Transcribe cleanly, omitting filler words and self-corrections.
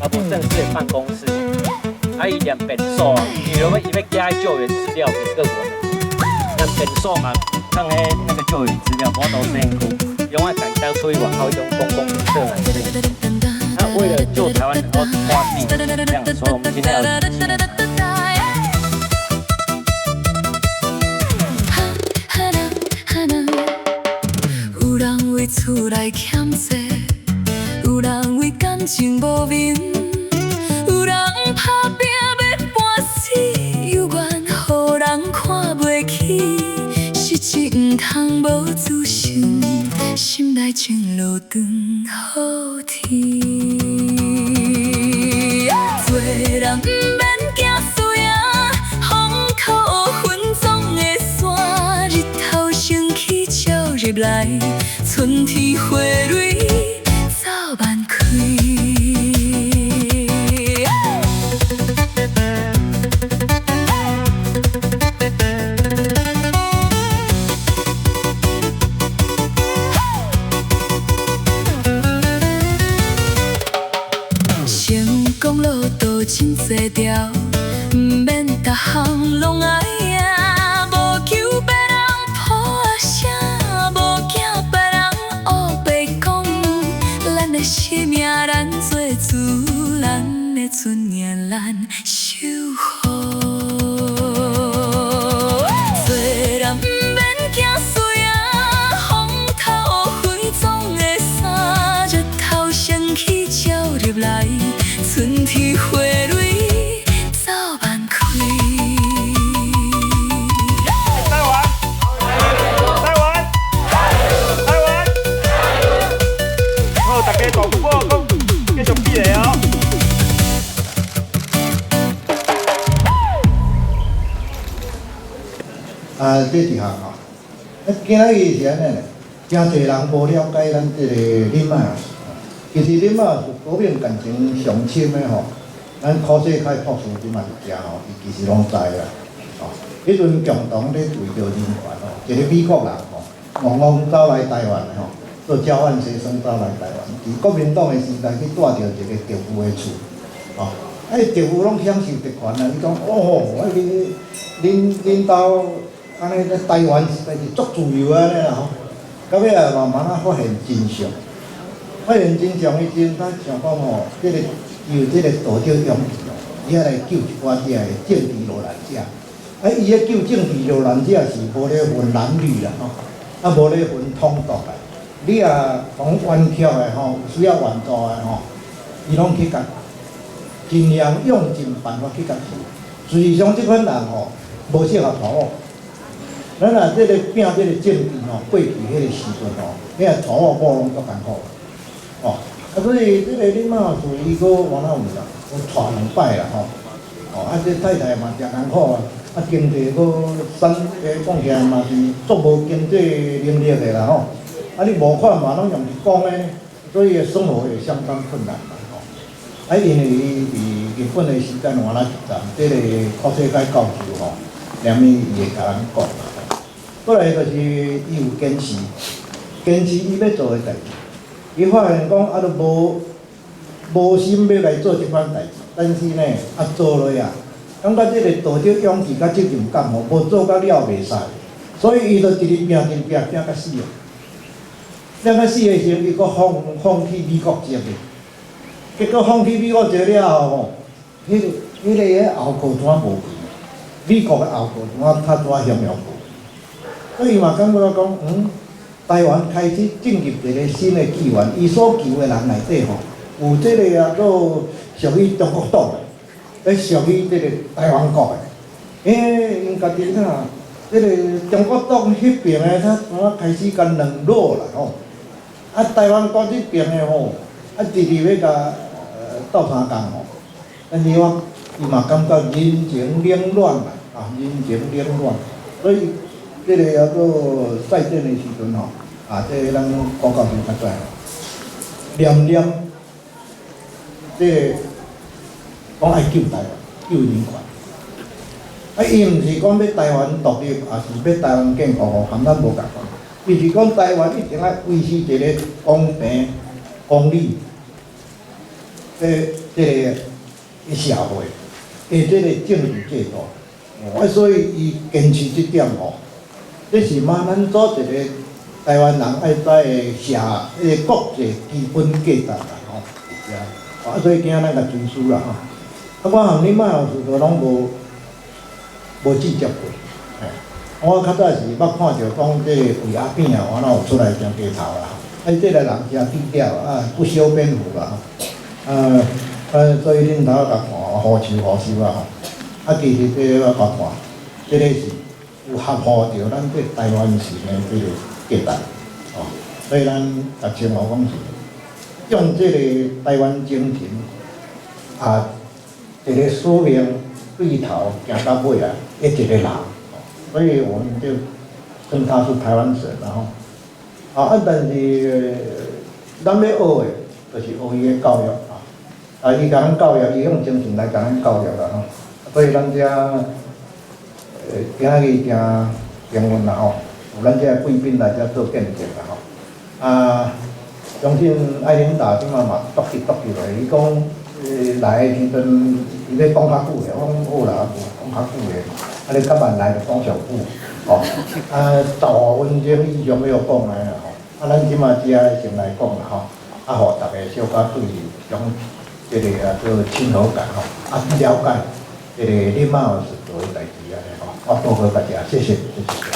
啊無正式的辦公室，啊伊連便所，因為伊欲寄救援資料給各國，連便所嘛，放彼那個救援資料，無法度身軀，用愛家己出去外口用公共廁來清。他為了救台灣，然後花自己這樣，所以我們今天要紀念。有人為厝內欠債，有人為感情無眠，有人打拼欲半死，猶原予人看袂起。失志毋通無自信，心內情路長雨天。做人毋免驚輸贏，風土分總會散，日頭升起照入來，春天花蕊走慢開。成功路途真濟條，毋免逐項攏愛贏。無求別人抱聲，無驚別人烏白講。咱的生命咱做主，咱的尊嚴咱守護。做人毋免驚輸贏，風土分總會散，日頭升起照入來，春天花蕊走慢開。台灣，台灣，台灣，好，大家大鼓鼓，繼續比賽哦。啊，這一項吼，啊，今仔日是按呢咧，誠濟人無了解咱這個林邁爾，其實林邁爾是革命感情上深的吼，咱柯世凱博士這嘛佇遮吼，伊其實攏知啦，吼，彼陣共黨咧為著人權吼，一個美國人吼，戇戇走來台灣的吼，做交換學生走來台灣，佇國民黨的時代去蹛著一個特務的厝，吼，啊，伊特務攏享受特權啊，伊講哦，啊你恁恁兜。按呢咧台灣實在是足自由按呢啦吼，到尾啊慢慢仔發現真相，發現真相的時陣，他想講吼，這個有這個道德勇氣哦，伊愛來救一寡這个政治落難者。啊，伊咧救政治落難者是無咧分藍綠啦吼，啊無咧分統獨啦。你若講冤屈的吼，有需要援助的吼，伊攏去共盡量用盡辦法去共救。事實上，這款人吼，無適合娶某。咱若這個拼這個政治吼，過去彼個時陣吼，彼個娶某攏足艱苦，哦，啊所以這個林邁爾伊閣原來有啦，閣娶兩擺啦吼，哦，啊這太太嘛誠艱苦啊，啊經濟閣產，講起來嘛是足無經濟能力的啦吼，啊你募款嘛攏用一講的，所以生活會相當困難啦吼。啊因為伊佇日本的時間換來一站，這個柯世凱教授吼，連伊會共咱講。過來就是伊有堅持，堅持伊欲做的代誌。伊發現講啊，都無心欲來做這款代誌，但是呢，啊做落啊，感覺這個道德勇氣佮責任感吼，無做甲了袂使，所以伊就一直拼，一直拼，拼甲死啊！拼甲死的時陣，伊閣放棄美國籍的，結果放棄美國籍了後吼，彼個後果怎無去？美國的後果怎較怎形容無？所以嘛感覺講，台灣開始進入一個新的紀元，伊所求的人內底吼，有這個啊，做屬於中國黨的，屬於這個台灣國的。𪜶家己啊，這個中國黨彼邊的，他怎開始共冷落啦吼？啊，台灣國這邊的吼，啊，直直欲共鬥相共吼。但是我伊嘛感覺人情冷暖啦，啊，人情冷暖，所以。這個叫做賽戰的時陣吼，啊，這個咱郭教授較知，念念，這個講愛救台灣，救人權。啊，伊毋是講欲台灣獨立，抑是欲台灣建國吼，含咱無仝款。伊是講台灣一定愛維持一個公平、公理的這个社會的這個政治制度，啊，所以伊堅持這點吼，這是嘛咱做一個台灣人愛知的社，彼个國際基本價值啦吼，是啊，啊，所以今仔咱共追思啦吼。啊，我和恁媽老師都攏無接觸過，嘿，我較早是捌看著講這個魏阿扁啊，我哪有出來行街頭啦，啊，這个人誠低調啊，不修邊幅啦吼，啊，所以恁頭共看虎鬚虎鬚啊吼，啊，其實這個我共看，這个是有合乎著咱這台灣神的這个價值，哦，所以咱共稱呼講是用這個台灣精神啊，一個使命對頭行到尾啊，的一個人，所以我們就稱他是台灣神啦吼。啊，但是咱欲學的，就是學伊的教育啊。啊，伊共咱教育，伊用精神來共咱教育啦吼。所以咱遮今仔日誠幸運啦吼，有咱這貴賓來遮做見證啦吼。啊，相信愛琳達這馬嘛篤去篤去落，伊講來的時陣，伊欲講較久的，我講好啦，無講較久的，啊你較慢來就講上久，吼。啊，15分鐘以上欲講的啦吼。啊，咱這馬遮先來講啦吼，啊，予大家小可對種這个啊做親和感吼，啊了解這个你媽有做的代誌按呢吼。我報告到遮，謝謝，謝謝。